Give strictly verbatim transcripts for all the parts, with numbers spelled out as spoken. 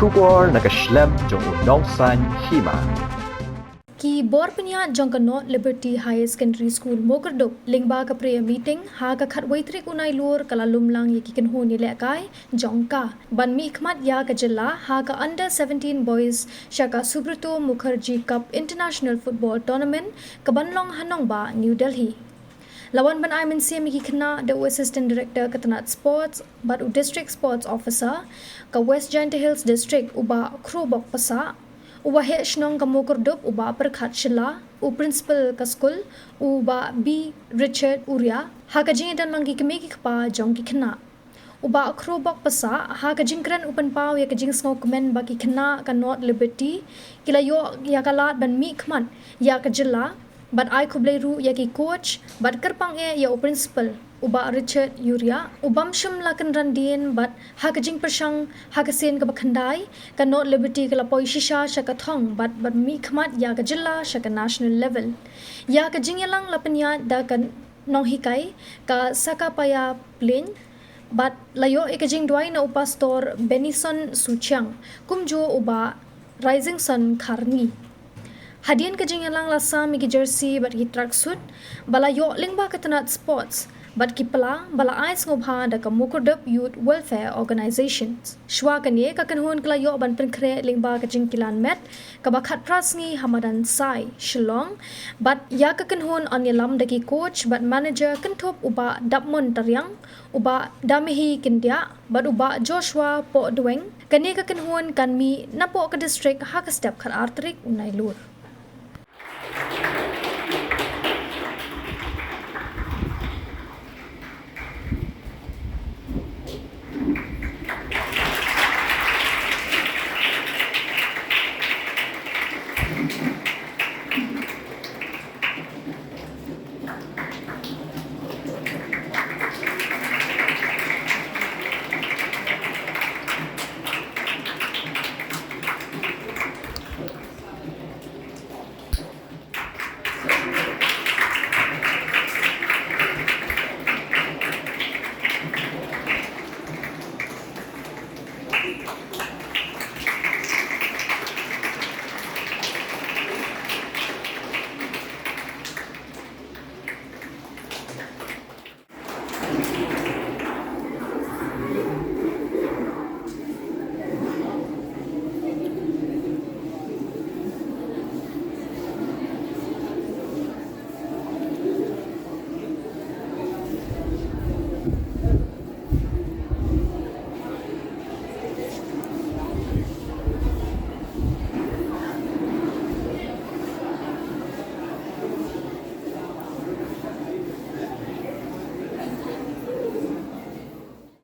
Khubor na ka shlem jong u nongsaiñ hima. Ki bor pynïaid jong ka North Liberty Higher Secondary School Mawkyrdup lyngba ka prayer meeting ha ka khatwei tarik u Nailur ka la lumlang ïa ki kynhun ïalehkai jong ka ban mihkhmat ïa ka jylla ha ka under seventeen boys sha ka Subroto Mukherjee Cup International Football Tournament ka ban long ha nongbah New Delhi. La wan ban ai mynsiem ïa ki khynnah da u Assistant Director ka tnat Sports bad u District Sports Officer ka West Jaintia Hills District, u Bah Khrobok Passah, u Waheh Shnong ka Mawkyrdup u Bah Pyrkhat Shylla, u Principal ka skul u Bah B Richard Uria, ha ka jingïadon lang ki kmie ki kpa jong ki khynnah. U Bah Khrobok Passah ha ka jingkren u pynpaw ïa ka jingsngewkmen ba ki khynnah ka North Liberty ki la ïoh ïa ka lad ban mihkhmat ïa ka jylla bad ai khublei ruh ïa ki coach bad kyrpang eh ïa u principal u Bah Richard Uria, u bym shym la kynran dien bad ha ka jingpyrshang ha ka sien kaba khyndai ka North Liberty ka la poi shisha sha ka thong bad ban mihkhmat ïa ka jylla sha ka national level. Ïa ka jingïalang la pynïaid da ka nonghikai ka Sakapaya Plain bad la ïoh ïa ka jingduwai na u Pastor Benison Suchiang kumjuh u Bah Risingson Kharngi. Hadien ka jingïalang la sam ïa ki jersey bad ki tracksuit ba la ïoh lyngba ka tnat Sports bad ki pla ba la ai sngewbha da ka Mawkyrdup Youth Welfare Organization. Shuwa kane ka kynhun ka la ïoh ban pynkhreh lyngba ka jingkilan met kaba khatphra sngi ha madan Sai, Shillong, bad ïa ka kynhun yn ïalam da ki coach bad manager kynthup u Bah Dapmon Tariang, u Bah Damehi Kyndiah bad u Bah Joshua Pohdweng. Kane ka kynhun kan mih napoh ka district ha ka step khatar tarik u Nailur.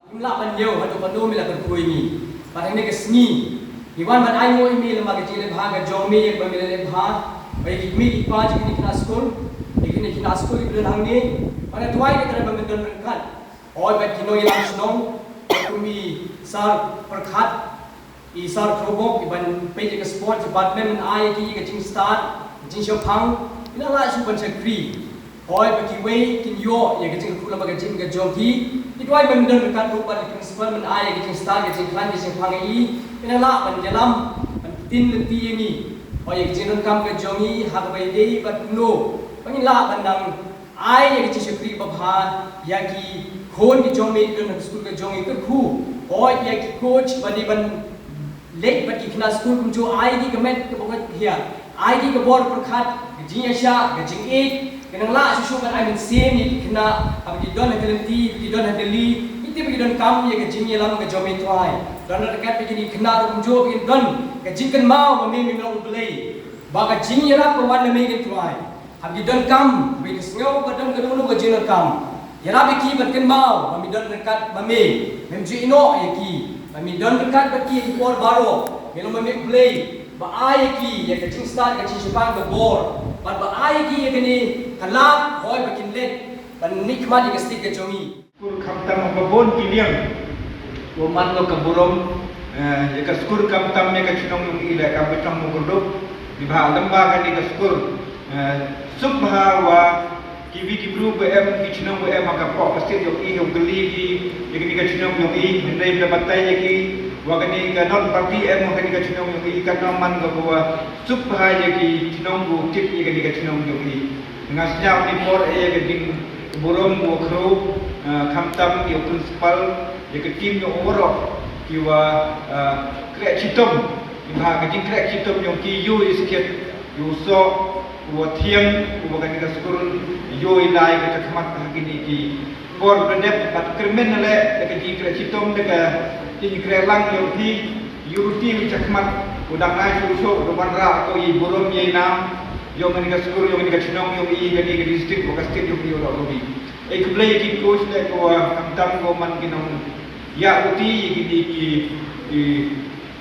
Ngim lah ban ïoh haduh katno me la kyrkhu ïa ngi. Bad hangne ka sngi ngi wan ban ainguh ïa me lyngba ka jingleh bha ka jong me ïa kaba me la leh bha. Ba ïa ki kmie ki kpa jong kine ki khynnah skul, ïa kine ki khynnah skul kiba don hangne, ban ïa duwai ïa ka ba men don ryngkat. Hooid, bad ki nongïalam shnong, bad kum i Sir Pyrkhat, i Sir Khrobok, i ban peit ïa ka sports department, men ai ïa ki ïa ka jingstad, ka jingshemphang, ki nang lah shuh ban shakri. Hooid, ba kiwei kin ïoh ïa ka jingkyrkhu lyngba ka jingim ka jong ki. Ki duwai ba men don ryngkat ruh bad i principal, men ai ïa ka jingstad, ka jingkhlaiñ, ka jingshemphang ïa i, ki nang lah ban ïalam, ban ktien lynti ïa ngi. Hooid, ïa ka jingdonkam ka jong i ha kaba ïadei bad kumno ba ngin lah ban nang ai ïa ka jingshakri babha ïa ki khun ki jong me, ki don ha ka skul ka jong i, kyrkhu. Hooid, ïa ki coach ba dei ban leit bad ki khynnah skul kumjuh, ai ki ka met kaba koit ka hiar, ai ki ka bor pyrkhat, ka jingïaishah, ka jingïeit, ka nang lah shuh shuh ban ai mynsiem ïa ki khynnah haba ki don ha ka lynti, ki don ha Delhi, ki tip ba ki donkam ïa ka jingïalam ka jong me Trai. Don ryngkat bad kine ki khynnah ruh kumjuh, ba kin don ka jingkynmaw ba me, me long U Blei, ba ka jingïarap ka wan na me Trai. Haba ki donkam, ba ki sngew ba don kano kano ka jingdonkam, ïarap ïa ki ban kynmaw ba me don ryngkat bad me, mem ju ïehnoh ïa ki, ba me don ryngkat bad ki ha ki por baroh, me long ba me U Blei, ba ai ïa ki ïa ka jingstad, ka jingshemphang, ka bor, bad ba ai ïa ki ïa kane ka lad, hooid, ba kin leit ban mihkhmat ïa ka state ka jong i. Skur khamtam ha ka bun ki liang. Wa man noh ka burom, eh, ïa ka skur khamtam ïa ka chnong jong i leh ka Bajong Mawkyrdup. Neibhah lyngba kane ka skur, eh, suk bha wa kiwei ki bru ba em, ki chnong ba em ha ka pok ka state jong i, ïoh kylli ki ïa kane ka chnong jong i, hynrei da batai ïa ki, Wa kane ka non party em wa kane ka chnong yong i, ka nang man ka wa sup ha ya ki chnong wa tip ya kane ka chnong yong i. Nga sñiaw ni por e ya ka jingburom wa khro, ah, khamtam ya principal, ya ka team yong waroh ki wa, ah, krek chitom. Iba ka jingkrek chitom yong ki yu i skit yu so wa thiang wa kane ka skul yu i lai ka chakmat ha kini ki por ba dep bad kyrmen le da ka jingkrek chitom da ka jingkrek lang yong phi yu ruti wi chakmat u dang nai chu so u ban ra ko i burom i nam yong kane ka skul yong kane ka chnong yong i kane ka district wa ka state yong i u dok rubi. E khublei ki coach le ko wa khamtam ko man ki nong ya ruti i kini ki i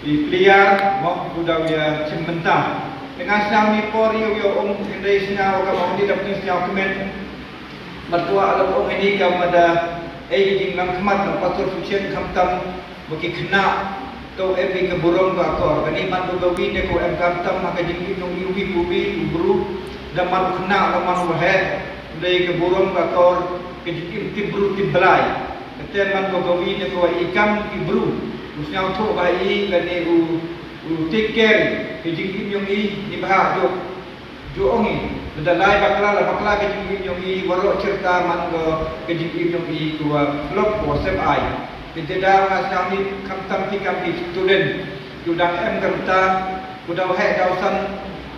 i player mo u daw ya chim bynta. Te nga sñiaw ni por yu yu ong hynrei sñiaw ka ong ni dap ni sñiaw kmen. Mat ko ala ong ini ka mada ei ki jinglang khmat na pastor fuchen khamtam ba ki khynnah to em ki ka burom ka akor. Kani man ba wi ne ko em khamtam ha ka jingim yong i wi ku wi u bru da man u khynnah da man u he. Dei ka burom ka akor ka jingim ti bru ti blai. Kate man ko ka wi ne ko i kam ki bru u sñiaw tho ba i kani u u take care ka jingim yong i ni ba jo jo ong i. Da lai bakla la bakla ka jingim yong i waroh chirta man ko ka jingim yong i ko wa lok ko sem ai. Te da nga sñiaw ni khamtam ki kam ki student yu dang em kyrta u daw heh daw san,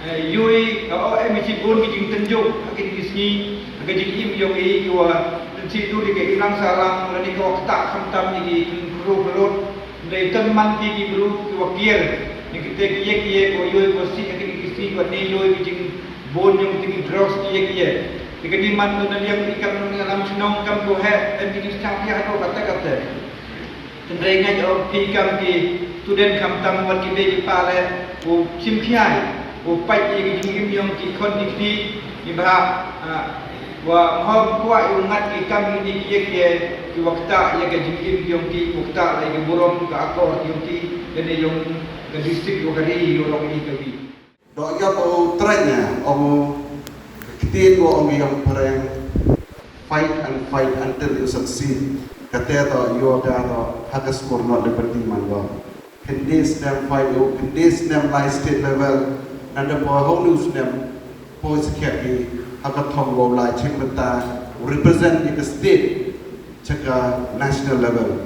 eh, yu i, eh, o em i chi bun ki jingtynjuh ha ki jingim, ha ki jingim yong i yu wa tynjuh dur i ka imlang sahlang lane ka wa ktah khamtam i ki kynru kyrut. Dei tang man ki ki bru ki wa kier ni ki te ki ye ki ye ko yu i ko si ha ki ki si ko ne yu i ki jingbun yong ki ki drugs ki ye ki ye. Ni ka ni man ko na liang i kam na lam chnong kam ko heh em ki ki sñiaw ki ha ko kata kata. Tynrai ngai ong phi kam ki student khamtam wat ki bei ki pa le u chim khiai u pait ïa ki jingim yong ki khon ki kti. Ni ba, ah, wa hom kwah ïa u ngat ki kam ïa ni ki ïa ki ïa ki wa ktah ïa ka jingim yong ki wa ktah ïa ki burom ka akor yong ki. Kane yong ka district wa ka ri yong rong ni ka wi. Doh ïap u trai ne ong u ktien u ong ïong phareng, fight and fight until you succeed. Kate doh ïoh ka doh ha ka skur not liberty man doh. Khyndiat snem fight u khyndiat snem lai state level. Nanda poi hong nu snem poi sakhiat ki ha ka thong wow lai chim bynta represent ïa ka state cha ka national level.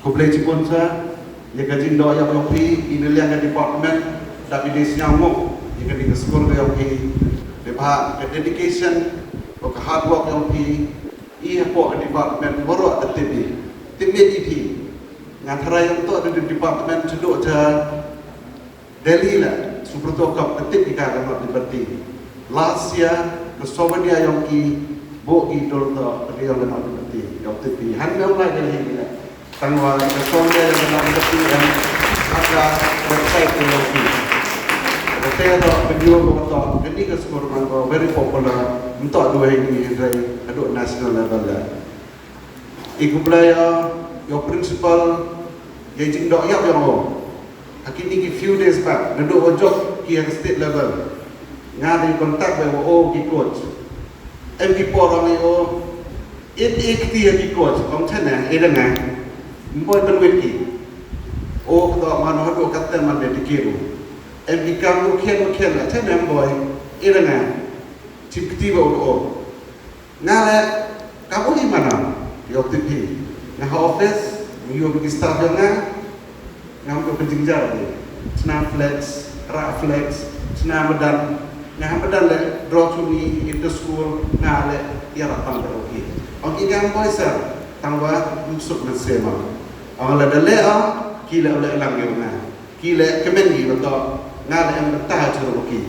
Khublei chibun sa ïa ka jingdoh ïa ka yong phi, i na liang ka department da phi dei sñiaw mo ïa ka dei ka skur ka yong phi. Dei ba ka dedication, ka hard work yong phi, i hapoh ka department waroh da tip i. Tip i phi. Nga tharai yong to da department chaduk cha Delhi la, Subrata Cup ka tip ïa ka ka not liberty. Last year, ka Somalia yong ki, bo ki dol to, ka yong ka not liberty. Yong tip ïa, han yong lai Delhi la. Tang wa, ka Somalia yong ka not liberty, em, ha ka website ka yong ki. Ka te to, video ko to, ka ni ka skur man ko, very popular, nto dua ini, hynrei, ado national level la. I khublei ïa, ïa u principal, ïa i jingdoh ïap ïa u. Ha kini ki few days back, naduh wa jop ki ha ka state level. Nga dei contact bad wa o ki coach. Em ki por ong ïa u, it it kti ïa ki coach, ong chane, ida nga. Mboi pynwit ki. O kto man haduh katte man dei dikir u. Em ki kam u khian u khian la, chane mboi, ida nga. Chim kti ba u o. Nga le, ka bun i mana, ïa u tip hi. Nga ha office, nga ïoh ki staff ïa nga, ngam ïoh pynjynjar hi. Chna flex, rah flex, chna madan, nga ha madan le, draw chuni, inter school, nga le, ïa rah pang ka hi. Ong ki ngam boi sir, tang wa, ym suk mynsiem. Ong le da le, ong, ki le, le lang ïa nga. Ki le, kmen ki, betul, nga le, em, betah, churu ki.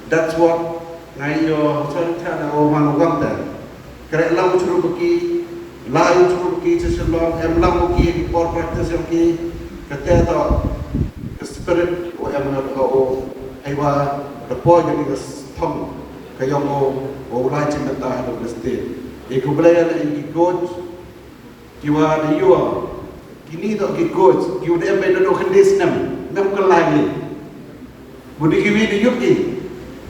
That's what, nga ïoh, sorry, chana, o, man, u gam te. Kreh lang u churu ba ki, lai u churu ba ki, cha Shillong, em lang u ki, ki por practice yong ki, kate to, ka spirit, u em na ka o, aiwa, da poi ka ni ka thong, ka yong o, o lai chim bynta ha ka state. I khublei ïa i ki coach, ki wa da ïoh, kini to ki coach, ki wa da em bai da do khyndiat snem, mem ka lai ni. Budi ki wi da ïoh ki,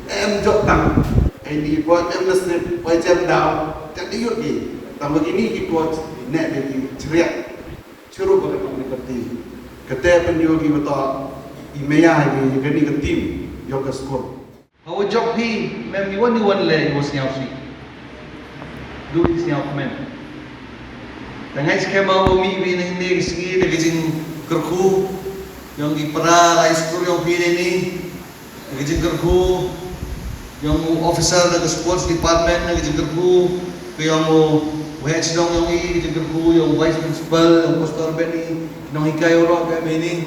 em jot tang. Ai ni poi em nasib, poi jem daw, ka da ïoh ki. Tang ba kini ki coach, ne da ki chriak. Churu ba ka tong ni pati. Kata pynïoh ki bata i maya ïa kani ka team ïong ka skur. Hawa jop hi mem i wan i wan le i wa sñiaw si. Du i sñiaw kmen. Tang ai skhem ba u mi bi nang ne sngi da ka jingkyrkhu ïong i para lai skur ïong pi ne ni. Da ka jingkyrkhu ïong u officer da ka sports department, da ka jingkyrkhu ka ïong u head shnong ïong i, ka jingkyrkhu ïong u vice principal, ïong u pastor Benny, nong hikai u rok ka meni.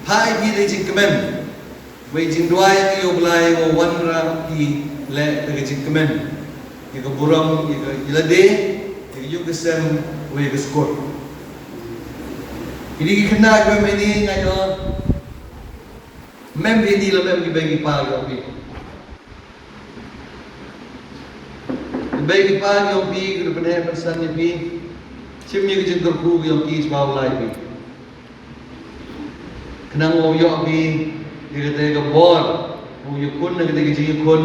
Hai bi da jingkmen. Wei jingduwai ïa u Blai wa wanrah i leh da ka jingkmen. Ïa ka burom, ïa ka ïalade, ïa ka ïuh ka sem, wei ïa ka skur. Ini ki khynnah ki mem ini nga ïoh. Mem ini la mem ki bei ki pa ki ong ki. Ki bei ki pa ki ong ki, ki da pynheh pynsan ïa ki. Shim ïa ka jingkyrkhu ki ong ki sba u Blai ki. Khnang u ïoh ki ïa kata ka bor u ïakhun, na kata ka jingïakhun,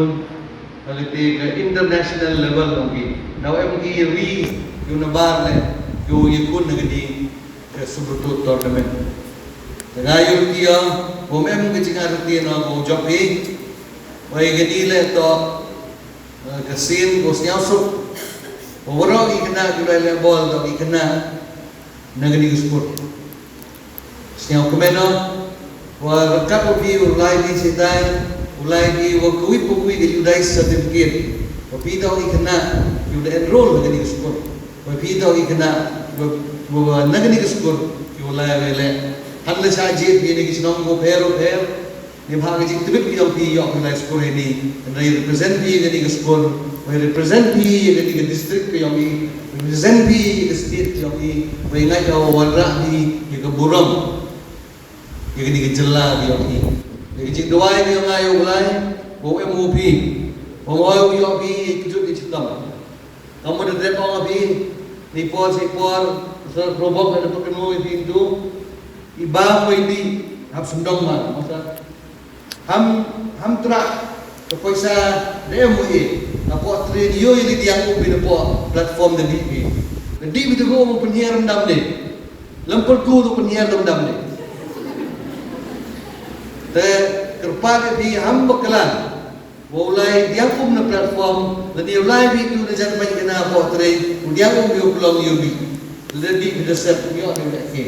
na kata ka international level ong ki. Na u em ki ri ïa u nabar le ïa u ïakhun na kata ka Subroto tournament. Te nga ïoh ki ïa u mem ka jingarti na u jop hi. Wei kani le to ka sin ko sñiaw suk. Waroh ki khynnah ki lai le bol to ki khynnah na kani ka sport. Sñiaw kmen o, wa ryngkat wa phi u lai phi sitai, u lai phi wa kawi pa kawi ka UDISE certificate. Wa phi da i khynnah, u da enroll na kani ka skul. Wa phi da i khynnah, wa, wa, wa na kani ka skul, u lai wa le. Han la cha jied phi ni ki chnong ko pher, pher. Ni bha ka jingtbit ki ong phi ïoh phi lai skul ni. Kan rai represent phi ka ni ka skul. Wei represent phi ka ni ka district ki ong i. Represent phi ka state ki ong i. Wei ngai ka wanrah phi ka burom. Ka ni ka jylla ki ong i. Ka jingduwai ki ong ai u Blai. Wa em u phi. Wa em u ïoh phi ka jut ka chitom. Kam mo da dep ong phi, ni por si por, sa robok da pekenu i phi tu, i ba mo i di, hap sendong ma, masa. Ham, ham tra, ka poisa, da em mo i, ka po train yo i di yang u phi da po platform da di phi. Da di phi tu ko mo pynhiar ndam de. Lem pyrku tu pynhiar ndam de. Te kyrpad phi ham bakla. Wa u lai diang um na platform, lane u lai phi tu na jan bai kena po trei, u diang um ïa u klong ïa u bi. Lane di phi da sep ïoh da u ïa ke.